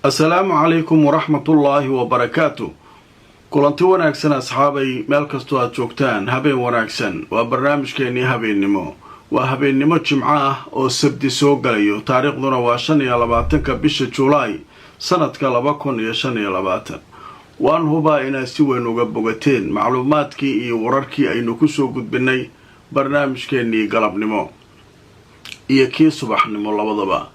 Asalaamu calaykum waraxmatullaahi wabarakaatu. Kulanti wanaagsan, asxaabay, meel kastoo aad joogtaan, habeen wanaagsan. Waa barnaamijkeennii habeennimo. Waa habeennimo Jimco ah oo Sabdi soo galayo, taariikhduna waa 25-ka bisha Julaay, sanadka 2025. Waan hubaa inaad si weyn uga bogateen macluumaadkii iyo wararkii aynu kusoo gudbinay barnaamijkeennii galabnimo iyo kii subaxnimo labadaba.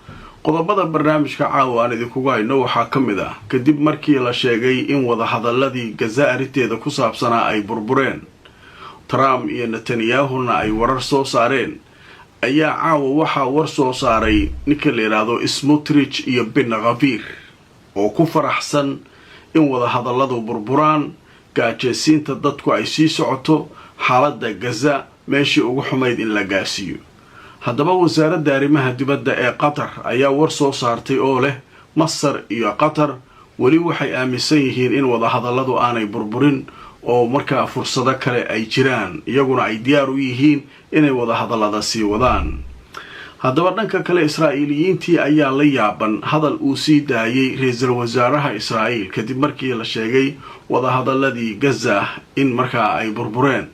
Qodobada barnaamijka caawa aan idinkugu hayno waxaa ka mid ah: kadib markii la sheegay in wadahadaladii Gaza arrinteeda ku saabsanaa ay burbureen, Trump iyo Netanyahuna ay warar soo saareen, ayaa caawa waxaa war soo saaray ninka la yidhaahdo Smotrich iyo Bin Gvir oo ku faraxsan in wadahadalladu burburaan, gaajaysiinta dadku ay sii socoto, xaaladda Gaza meeshii ugu xumayd in la gaarsiiyo. Haddaba, wasaaradda arrimaha dibadda ee Qatar ayaa war soo saartay oo leh Masar iyo Qatar weli waxay aaminsan yihiin in wadahadalladu aanay burburin oo markaa fursado kale ay jiraan, iyaguna ay diyaar u yihiin inay wadahadallada sii wadaan. Haddaba, dhanka kale, Israa'iiliyiintii ayaa la yaaban hadal uu sii daayay ra-iisul wasaaraha Israa'iil kadib markii la sheegay wadahadaladii Gaza in markaa ay burbureen.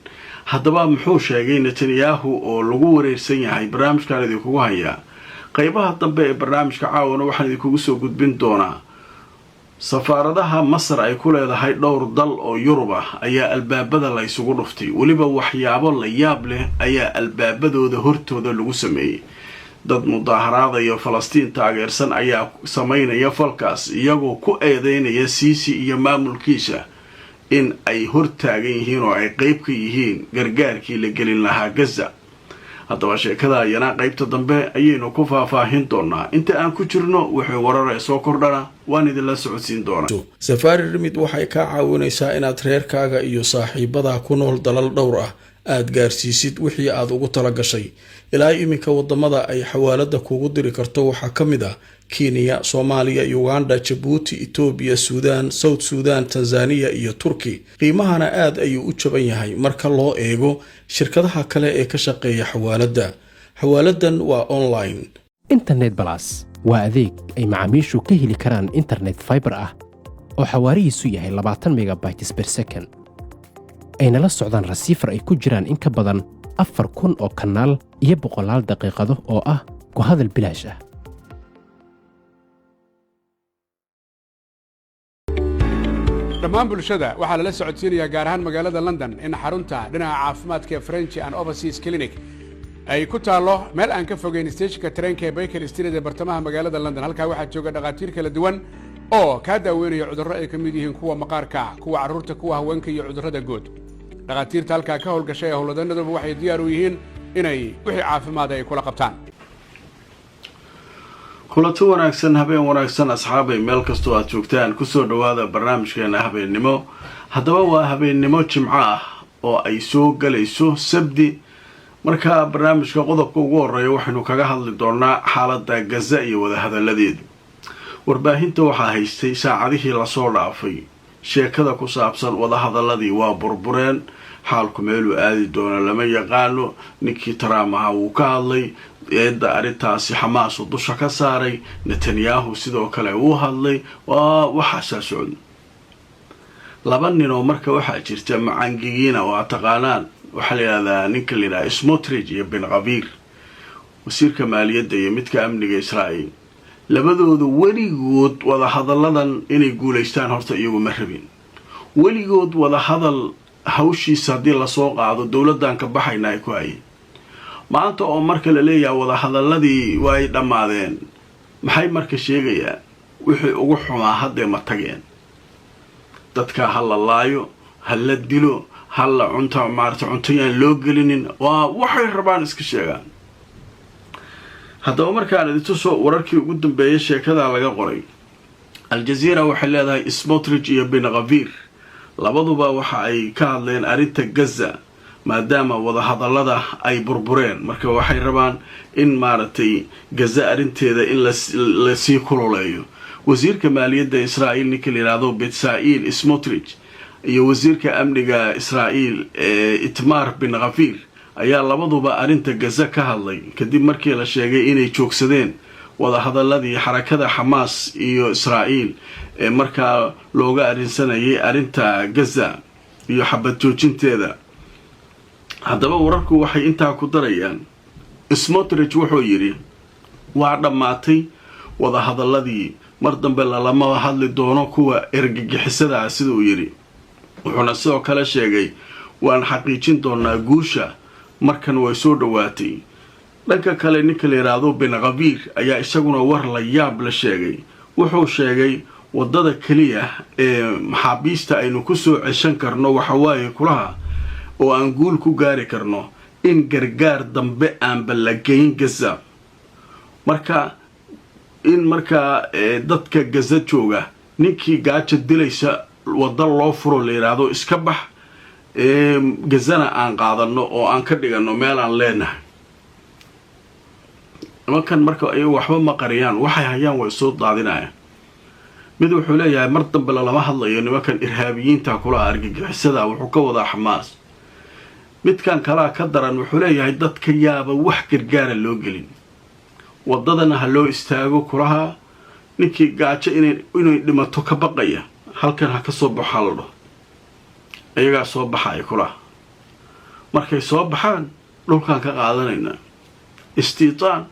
Haddaba, muxuu sheegay Netanyahu oo lagu wareersan yahay? Barnaamijkaan idinkugu hayaa. Qeybaha dambe ee barnaamijka caawana waxaan idinkugu soo gudbin doonaa safaaradaha Masar ay ku leedahay dhowr dal oo Yurub ah ayaa albaabada la isugu dhuftay. Weliba waxyaabo la yaab leh ayaa albaabadooda hortooda lagu sameeyey. Dad mudaaharaadaya, Falastiin taageersan, ayaa sameynaya falkaas, iyagoo ku eedeynaya Siisi iyo maamulkiisa in ay hortaagan yihiin oo ay qeyb ka yihiin gargaarkii la gelin lahaa Gaza. Haddaba, sheekada iyana qaybta dambe ayaynu ku faahfaahin doonaa. Inta aan ku jirno, wuxuu warar ee soo kordhana waan idinla socodsiin doonaa. Safari Remit waxay kaa caawinaysaa inaad reerkaaga iyo saaxiibadaa ku nool dalal dhowr ah aad gaarsiisid wixii aad ugu tala gashay. Ilaa iminka wadamada ay xawaalada kuugu diri karto waxaa ka mid ah Kenya, Soomaaliya, Uganda, Jabuuti, Itoobiya, Suudaan, South Suudan, Tanzaniya iyo Turki. Qiimahana aad ayuu u jaban yahay marka loo eego shirkadaha kale ee ka shaqeeya xawaaladda. Xawaaladan waa online. Internet Plus waa adeeg ay macaamiishu ka heli karaan internet fiber ah oo xawaarihiisu yahay 20 megabytes per second, ayna la socdaan receiver ay ku jiraan in ka badan 4000 oo kanaal iyo boqolaal daqiiqado oo ah ku hadal bilaash ah. Dhammaan bulshada waxaa lala socodsiinayaa, gaar ahaan magaalada London, in xarunta dhinaca caafimaadka ee French and Overseas Clinic ay ku taallo meel aan ka fogeyn steeshinka tareenka ee Baker Street ee bartamaha magaalada London. Halkaa waxaa jooga dhakhaatiir kala duwan oo kaa daaweynaya cudurro ay ka mid yihiin kuwa maqaarka, kuwa carruurta, kuwa haweenka iyo cudurrada guud. Dhakhaatiirta halkaa ka howlgashay ee howlwadanaduba waxay diyaar u yihiin inay wixii caafimaad ay kula qabtaan. Kulanti wanaagsan, habeen wanaagsan, asxaabay, meel kastoo aad joogtaan, kusoo dhowaada barnaamijkeena habeennimo. Haddaba, waa habeennimo Jimco ah oo ay soo galayso Sabdi. Marka barnaamijka qodobka ugu horeeya waxaynu kaga hadli doonaa xaaladda Gaza iyo wadahadaladeedu. Warbaahinta waxaa haystay saacadihii lasoo dhaafay sheekada ku saabsan wadahadaladii waa burbureen, xaalku meeluu aadi doono lama yaqaano. Ninkii Trump ahaa wuu ka hadlay eedda arrintaasi, Xamaasu dusha ka saaray. Netanyahu sidoo kale wuu hadlay. Waa waxaasaa socda. Laba nin oo marka waxaa jirta macangigiina oo aad taqaanaan, waxaa la yidhahdaa ninka la yidhahda Smotrich iyo Bin Gvir, wasiirka maaliyadda iyo midka amniga Israa'iil. Labadooda weligood wadahadalladan inay guulaystaan horta iyagu ma rabin. Weligood wadahadal hawshiisa haddii lasoo qaado, dowladdan ka baxayna ay ku hayeen. Maanta oo marka la leeyahay wadahadaladii way dhammaadeen, maxay marka sheegayaan? Wixii ugu xumaa haddee ma tageen. Dadka ha la laayo, ha la dilo, ha la cunta, maarata, cuntayaan loo gelinin, waa waxay rabaan iska sheegaan. Haddaba, markaan idintuso wararkii ugu dambeeyay sheekadaa laga qoray Al-Jazeera, waxay leedahay Smotrich iyo Bin Gvir labaduba waxa ay ka hadleen arrinta Gaza maadaama wadahadallada ay burbureen. Marka waxay rabaan in, maaragtay, Gaza arrinteeda in lasii kululeeyo. Wasiirka maaliyadda Israa'iil, ninka la yidhaahdo Bezalel Smotrich, iyo wasiirka amniga Israa'iil ee Itamar Bin Gvir ayaa labaduba arrinta Gaza ka hadlay kadib markii la sheegay inay joogsadeen Wadahadaladii xarakada Xamaas iyo Israa'iil ee markaa looga arrinsanayay arrinta Gaza iyo xabad joojinteeda. Haddaba wararku waxay intaa ku darayaan, Smotrich wuxuu yidhi waa dhammaatay wadahadaladii, mar dambe lalama hadli doono kuwa ergagixisadaa, siduu yidhi. Wuxuuna sidoo kale sheegay, waan xaqiijin doonaa guusha, markan way soo dhowaatay. Dhanka kale, ninka la yidhaahdo Ben Gvir ayaa isaguna war la yaab la sheegay. Wuxuu sheegay, waddada keliya ee maxaabiista aynu ku soo ceshan karno waxawaaye kulaha oo aan guul ku gaari karno in gargaar dambe aanba la geyn Gaza. Marka in markaa dadka Gaza jooga ninkii gaaja dilaysa wadda loo furo, la yidhaahdo iska bax, Gazana aan qaadano oo aan ka dhigano meel aan leenahay. Nimankan marka iyagu waxba ma qariyaan, waxay hayaan way soo daadinayaan. Mid wuxuu leeyahay mar dambe lalama hadlayo nimankan irhaabiyiinta kula argagixisada, wuxuu ka wadaa Xamaas. Midkan kalaa ka daran, wuxuu leeyahay dadka yaaba wax gargaara loo gelin, waddadana ha loo istaago kulaha, ninkii gaajo inay dhimato ka baqaya halkan ha ka soo baxo, la dhaho. Iyagaa soo baxaya kulaha. Markay soo baxaan dhulkaan ka qaadanaynaa, istiitaan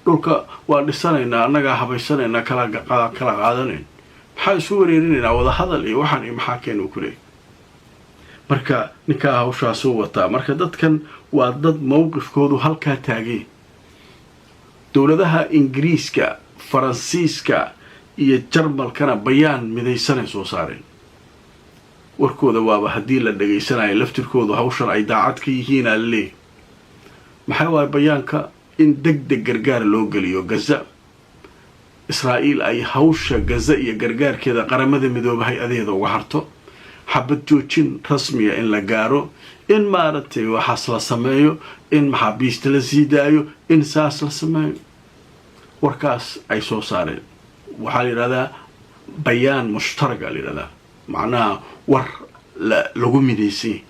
dhulka waa dhisanaynaa, annagaa habaysanaynaa, kala qaadanayn. Maxaa isu wareerinaynaa wadahadal iyo waxaan iyo maxaa keena, ku leeyay. Marka ninkaa hawshaasuu wataa. Marka dadkan waa dad mowqifkoodu halkaa taagay. Dowladaha Ingiriiska, Faransiiska iyo Jarmalkana bayaan midaysanay soo saareen. Warkooda waaba haddii la dhegaysanayo laftirkoodu hawshan ay daacad ka yihiin aa laleeyahy. Maxaa waaye bayaanka? In deg deg gargaar loo geliyo Gaza, Israa'iil ay hawsha Gaza iyo gargaarkeeda Qaramada Midooba hay-adaheeda uga harto, xabad joojin rasmiya in la gaaro, in maaragtay waxaas la sameeyo, in maxaabiista la sii daayo, in saas la sameeyo. Warkaas ay soo saareen waxaa la yidhahdaa bayaan mushtaraga la yidhahdaa, macnaha war lagu midaysay.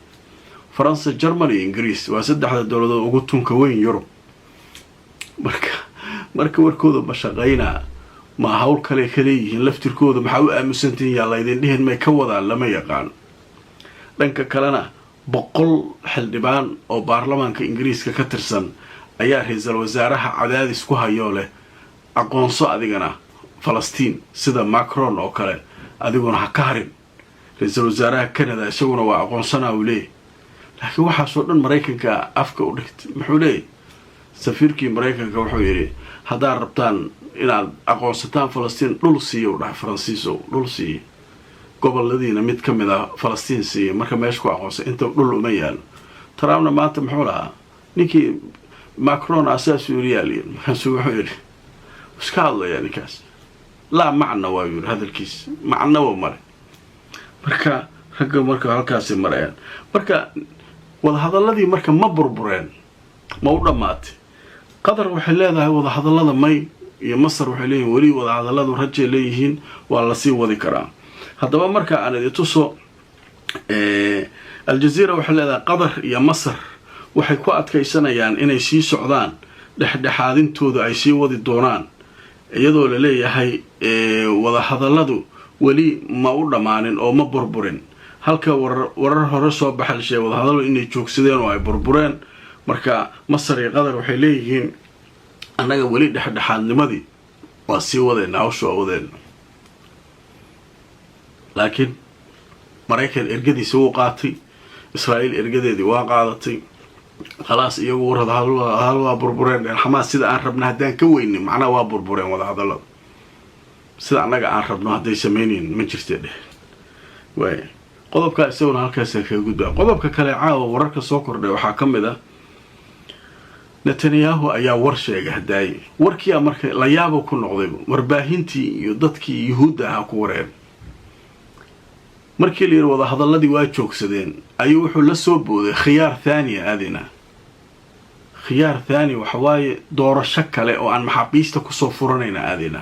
Faransa, Germany iyo Ingiriis waa saddexda dowladood ugu tunka weyn Yurub. Marka warkooda ma shaqaynaa? Ma hawl kale ka leeyihiin laftirkooda? Maxaa u aamusantihin yaa laydin dhihin may ka wadaan? Lama yaqaano. Dhanka kalena, 100 xildhibaan oo baarlamaanka Ingiriiska ka tirsan ayaa ra-iisul wasaaraha cadaadis ku hayoo leh, aqoonso adigana Falastiin sida Macron oo kale, adiguna ha ka harin. Ra-iisul wasaaraha Canada isaguna waa aqoonsanaa, uu leeyahy. Laakiin waxaasoo dhan Maraykanka afka u dhigtay. Muxuu leeyahy safiirkii Maraykanka? Wuxuu yidhi, haddaad rabtaan inaad aqoonsataan Falastiin, dhul siiya, u dhahay. Faransiiso dhul siiya, goboladiina mid ka mid a Falastiin siiya, marka meesha ku aqoonsa. Inta dhul uma yaalo. Trumpna maanta muxuu lahaa? Ninkii Macron ah saasuu yidhi yaaliyi. Markaasuu wuxuu yidhi, iska hadlayaa ninkaas, laa macna waa yidhi, hadalkiis macnaba male. Marka ragga marka halkaasi marayaan. Marka wadahadaladii marka ma burbureen? Ma u dhammaatay? Qatar waxay leedahay wadahadallada may, iyo Masar waxay leeyihin weli wadahadalladu rajay leeyihiin, waa lasii wadi karaa. Haddaba marka aan idi tuso, Aljaziira waxay leedahay Qatar iyo Masar waxay ku adkaysanayaan inay sii socdaan dhexdhexaadintooda, ay sii wadi doonaan, iyadoo la leeyahay wadahadalladu weli ma u dhammaanin oo ma burburin, halka warar hore soo baxa la sheegay wadahadalladu inay joogsadeen oo ay burbureen. Marka Masar iyo Qatar waxay leeyihiin, annaga weli dhexdhexaadnimadii waa sii wadayna, hawsha waa wadeyna. Laakiin Maraykan ergadiisa wuu qaatay, Israa'iil ergadeedii waa qaadatay, khalaas. Iyagu wadahadal waa burbureen. Xamaas sida aan rabna haddaan ka weynin, macnaha waa burbureen wadahadallada, sida annaga aan rabno hadday samaynayn ma jirta dheh. Waay, qodobkaa isaguna halkaasa kaga gudbaa. Qodobka kale, caawa wararka soo kordhay waxaa ka mid ah Netanyahu ayaa war sheegay hadaaye. Warkiia marka la yaabo ku noqday warbaahintii iyo dadkii Yuhuudda ahaa ku wareer. Markii la yidhi wadahadalladii waa joogsadeen, ayuu wuxuu la soo booday khiyaar thaaniya aadina. Khiyaar thaani waxawaaye doorasho kale oo aan maxaabiista kusoo furanayna aadina.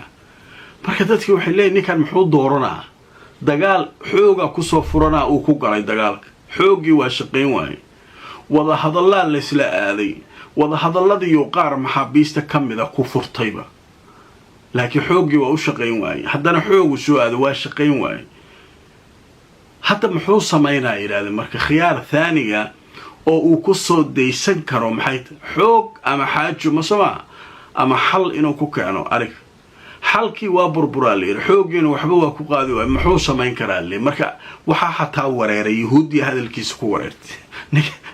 Marka dadkii waxay leeyihin, ninkan muxuu dooranaa? Dagaal xooga kusoo furanaa uu ku galay dagaalka, xooggii waa shaqayn waaye, wadahadallaa laysla aaday, wadahadalladiiyu qaar maxaabiista ka mida ku furtayba. Laakiin xooggii waa u shaqayn waayey. Haddana xoogu soo aado, waa shaqayn waayey. Hadda muxuu samaynaa, yidhahdeen. Marka khiyaar thaaniga oo uu ku soo daysan karo maxay tahay? Xoog ama xaajo masoma ama xal inuu ku keeno arig. Xalkii waa burburaa layidhi, xooggiina waxba waa ku qaadi waay. Muxuu samayn karaa li? Marka waxaa xataa wareeray Yuhuudiya, hadalkiisa ku wareertay.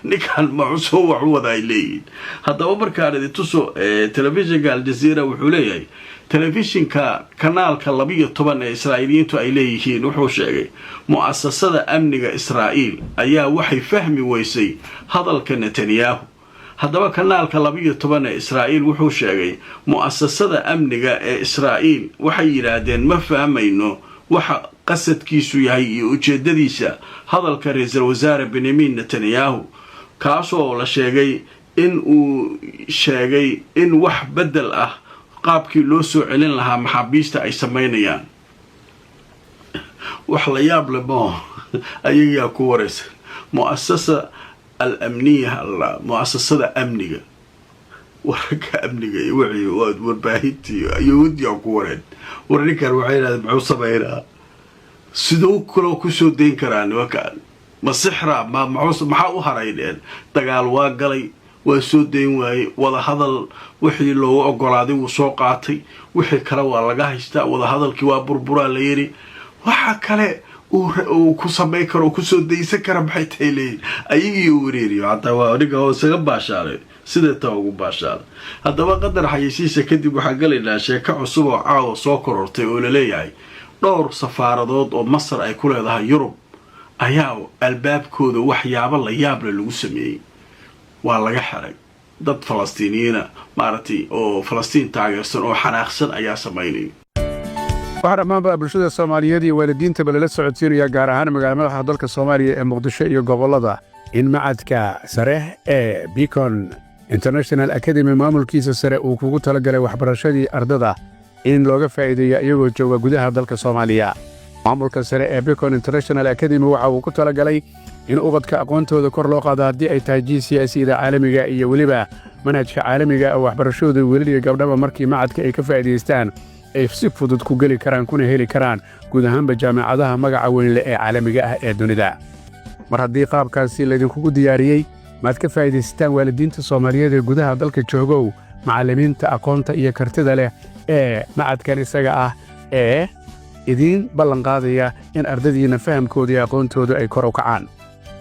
Ninkan maxusoo wax u wada ay leeyihiin. Haddaba markaan idin tuso telefishinka Aljazeera, wuxuu leeyahay telefishinka kanaalka 12 ee Israa'iiliyiintu ay leeyihiin, wuxuu sheegay mu'asasada amniga Israa'iil ayaa waxay fahmi weysay hadalka Netanyahu. Haddaba kanaalka 12 ee Israa'iil wuxuu sheegay mu'asasada amniga ee Israa'iil waxay yidhaahdeen ma fahmayno waxa qasadkiisu yahay iyo ujeedadiisa hadalka ra-iisul wasaare Benyamin Netanyahu, kaasoo la sheegay in uu sheegay in wax beddel ah qaabkii loo soo celin lahaa maxaabiista ay samaynayaan. Wax la yaab le mo ayagaa ku waraysa. Mu'asasa al amniya, mu'asasada amniga, wararka amniga iyo wixii warbaahintii Yahuudiyaa ku wareen. War ninkan waxay yidhahdeen muxuu samaynaa? Siduu kaloo kusoo dayn karaa nimankan? Ma sixra ma maxuu? Maxaa u haray dheen? Dagaal waa galay, waa soo dayn waayey. Wadahadal wixii loogu ogolaaday wuu soo qaatay, wixii kale waa laga haystaa. Wadahadalkii waa burburaa la yidhi. Waxa kale uu ku samayn karo, kusoo daysan kara maxay tahay, leeyihin? Ayagii wareeriyo hataa waa ninka oo isaga baashaalay, sidee taa ugu baashaalay. Haddaba qadar xayeysiisa kadib waxaan galaynaa sheeko cusub oo caawa soo korortay oo laleeyahay dhowr safaaradood oo Masar ay ku leedahay Yurub ayaa albaabkooda waxyaabo la yaable lagu sameeyey, waa laga xiray. Dad Falastiiniyiina maaragtay oo Falastiin taageersan oo xanaaqsan ayaa samaynaya. Waxaa dhammaanba bulshada Soomaaliyeed iyo waalidiintaba lala socodsiinaya, gaar ahaan magaala madaxa dalka Soomaaliya ee Muqdisho iyo gobollada, in macadka sare ee Beacon International Academy maamulkiisa sare uu kugu talagalay waxbarashadii ardada in looga faa'iideeyo iyagoo jooga gudaha dalka Soomaaliya. Maamulka sare ee Beacon International Academy waxa uu ku talagalay in ubadka aqoontooda kor loo qaado, haddii ay tahay GCSE da caalamiga iyo weliba manhajka caalamiga oo waxbarashadooda wiilal iyo gabdhaba markii macadka ay ka faa'iidaystaan ay si fudud ku geli karaan kuna heli karaan guud ahaanba jaamacadaha magaca weynle ee caalamiga ah ee dunida. Mar haddii qaabkaasi laydinkugu diyaariyey, maad ka faa'iidaysataan, waalidiinta Soomaaliyeed ee gudaha dalka joogow, macallimiinta aqoonta iyo kartida leh ee macadkan isaga ah ee idiin ballanqaadaya in ardadiinna fahamkooda iyo aqoontoodu ay kor u kacaan.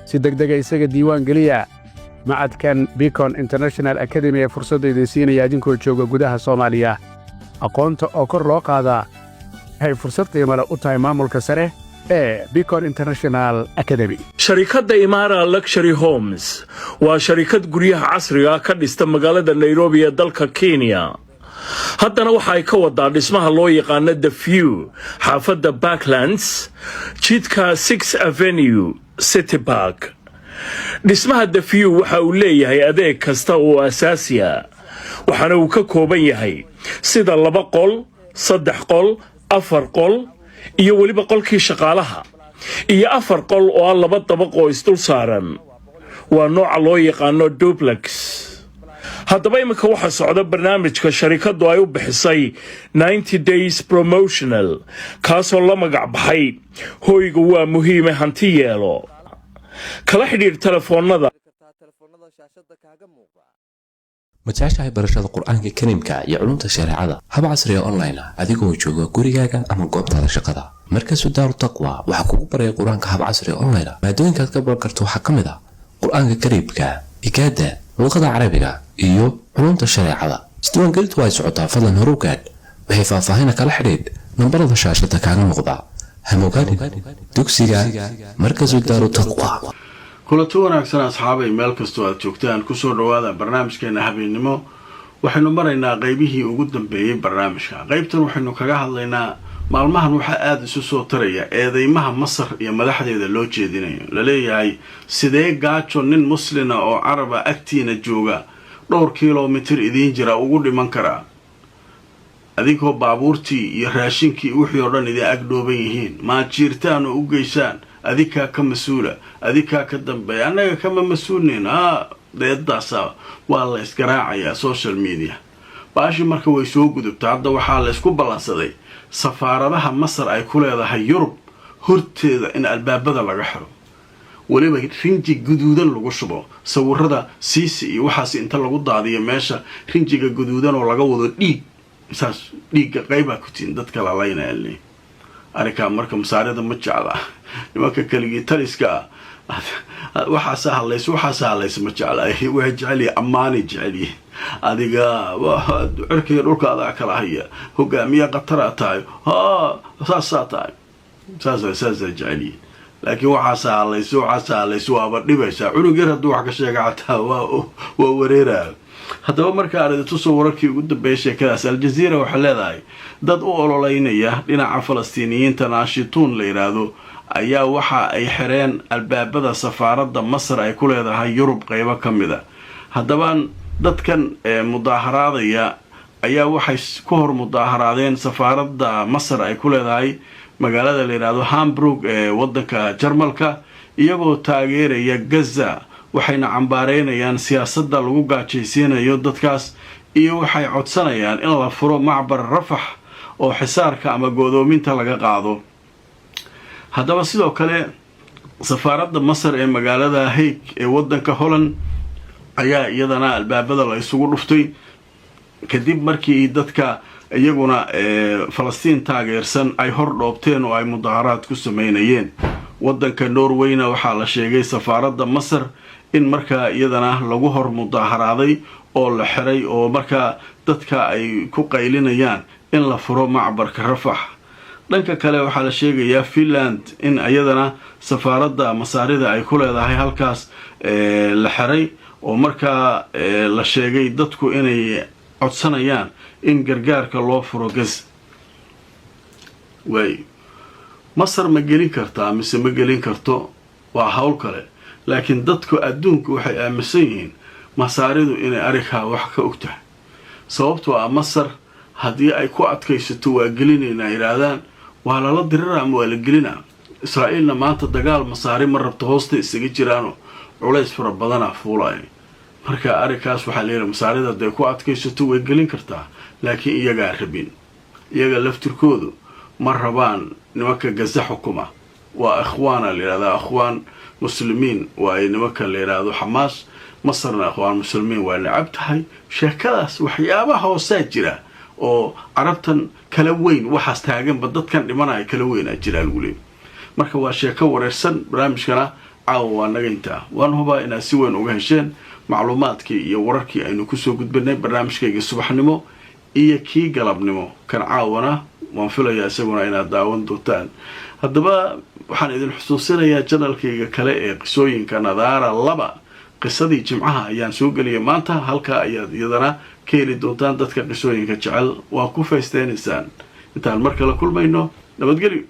Si degdega isaga diiwaan geliya macadkan Beacon International Academy ee fursadda idin siinaya idinkoo jooga gudaha Soomaaliya. Aqoonta oo kor loo qaadaa waxay fursad qiimale u tahay maamulka sare ee Beacon International Academy. Sharikadda Imaara Luxury Homes waa sharikad guryaha casriga ka dhista magaalada Nairobi ee dalka Kenya. Haddana waxa ay ka wadaa dhismaha loo yaqaano The View, xaafadda Parklands, jidka 6 Avenue, City Park. Dhismaha The View waxa uu leeyahay adeeg kasta oo asaasi ah, waxaana uu ka kooban yahay sida laba qol, saddex qol, afar qol iyo weliba qolkii shaqaalaha iyo afar qol oo ah laba dabaq oo isdul saaran. Waa nooca loo yaqaano duplex. Haddaba iminka waxaa socda barnaamijka sharikaddu ay u bixisay 90 days promotional, kaasoo la magac baxay "Hoyga waa muhiime hanti yeelo". Kala xidhiidh telefoonnada. Ma jeceshahay barashada Qur-aanka Kariimka iyo culumta shareecada hab casriga online ah, adigoo jooga gurigaaga ama goobtaada shaqada? Markasu Daaru Taqwa waxaa kugu baraya Qur-aanka hab casriga online ah. Maadooyinkaad ka baran karto waxaa ka mid ah Qur-aanka Kariimka, higaada, luqada Carabiga iyo culumta shareecada. Isdiiwaangelintu ay socotaa, fadlan horu gaadh. Waxay faahfaahina kala xidhiidh nambarada shaashada kaaga muuqda. Hamogaadhin dugsiga Markasu Daaru Taqwa. Kulanti wanaagsan asxaabay, meel kastoo aad joogtaan, kusoo dhawaada barnaamijkeena habeennimo. Waxaynu maraynaa qeybihii ugu dambeeyey barnaamijka. Qeybtan waxaynu kaga hadlaynaa maalmahan waxaa aada isu soo taraya eedeymaha Masar iyo madaxdeeda loo jeedinayo, laleeyahay sidee gaajo nin muslina oo Caraba agtiina jooga, dhowr kilomitir idiin jira, ugu dhiman karaa, adinkoo baabuurtii iyo raashinkii wixii oo dhan idin agdhooban yihiin? Maa jiirtaan oo u geysaan? Adikaa ka mas-uula, adikaa ka dambeeya, annaga kama mas-uulnin. A deedaasa waa la isgaraacayaa social media. Baashi marka way soo gudubta. Hadda waxaa laysku ballansaday safaaradaha Masar ay ku leedahay Yurub horteeda in albaabada laga xiro, weliba rinji guduudan lagu shubo, sawirada Siisi iyo waxaas inta lagu daadiyo meesha, rinjiga guduudan oo laga wado dhiig, saas dhiigga qaybaa ku tihin dadka lalaynaya. Arrinkaa marka Masaarida ma jecla, nimanka keligii taliska ah. Waxaasa hadlaysa, waxaasa hadlaysa ma jecla. Waxay jecelyihin ammaanay jecelyihin. Adiga cirkiga dhulka adaa kala haya, hogaamiye khataraa tahay, ha saasaa tahay, saasaa jecelyihin. Laakiin waxaasa hadlaysa, waxaasa hadlaysa, waaba dhibaysaa. Cunug yar hadduu wax ka sheega xataa waa wareeraya. Haddaba marka arrintuso wararkii ugu dambeeyay sheekadaas, Aljaziira waxay leedahay dad u ololeynaya dhinaca Falastiiniyiinta, naashituun la yidhaahdo, ayaa waxa ay xireen albaabada safaaradda Masar ay ku leedahay Yurub qeybo ka mid a. Haddaba dadkan mudaaharaadaya ayaa waxay ku hor mudaaharaadeen safaaradda Masar ay ku leedahay magaalada la yidhaahdo Hamburg ee wadanka Jarmalka, iyagoo taageeraya Gaza. Waxayna cambaareynayaan siyaasadda lagu gaajaysiinayo dadkaas, iyo waxay codsanayaan in la furo macbar Rafax oo xisaarka ama go'doominta laga qaado. Haddaba sidoo kale safaaradda Masar ee magaalada Hague ee wadanka Holland ayaa iyadana albaabada la isugu dhuftay, kadib markii dadka iyaguna Falastiin taageersan ay hor dhoobteen oo ay mudaharaad ku sameynayeen. Wadanka Norwayna waxaa la sheegay safaaradda Masar in markaa iyadana lagu hor mudaharaaday oo la xiray, oo markaa dadka ay ku qaylinayaan in la furo macbarka Rafax. Dhanka kale waxaa la sheegayaa Finland in iyadana safaaradda Masaarida ay ku leedahay halkaas la xiray, oo markaa la sheegay dadku inay codsanayaan in gargaarka loo furo Gaza. Waay, Masar ma gelin kartaa mise ma gelin karto waa hawl kale, laakiin dadku adduunku waxay aaminsan yihiin Masaaridu inay arrinkaa wax ka og tahay, sababtoo ah Masar haddii ay ku adkaysato waa gelinaynaa yidhaahdaan, waa lala dirira ama waa la gelinaa. Israa'iilna maanta dagaal Masaari ma rabto, hoosta isaga jiraano culays fara badana fuulaya. Marka arrinkaas waxaa leeyahay Masaarida hadday ku adkaysato way gelin kartaa, laakiin iyagaa rabin. Iyaga laftirkoodu ma rabaan. Nimanka Gaza xukuma waa Ikhwaana la yidhahdaa, Ikhwaan Muslimiin waaye nimanka la yidhaahdo Xamaas. Masarna Ikhwaan Muslimiin waa necab tahay. Sheekadaas waxyaabaha hoosaa jira oo Carabtan kala weyn, waxaas taaganba dadkan dhimanaya kala weynaa jiraa lagu leeyay. Marka waa sheeko wareersan. Barnaamijkana caawa waa naga intaa. Waan hubaa inaad si weyn uga hesheen macluumaadkii iyo wararkii aynu kusoo gudbinay barnaamijkayga subaxnimo iyo kii galabnimo. Kan caawana waan filayaa isaguna inaad daawan doontaan. Haddaba waxaan idin xusuusinayaa channelkayga kale ee qisooyinka Nadaara 2, qisadii Jimcaha ayaan soo geliyay maanta. Halkaa ayaad iyadana ka heli doontaan. Dadka qisooyinka jecel waa ku faysteynaysaan. Intaan mar kale kulmayno, nabadgelyo.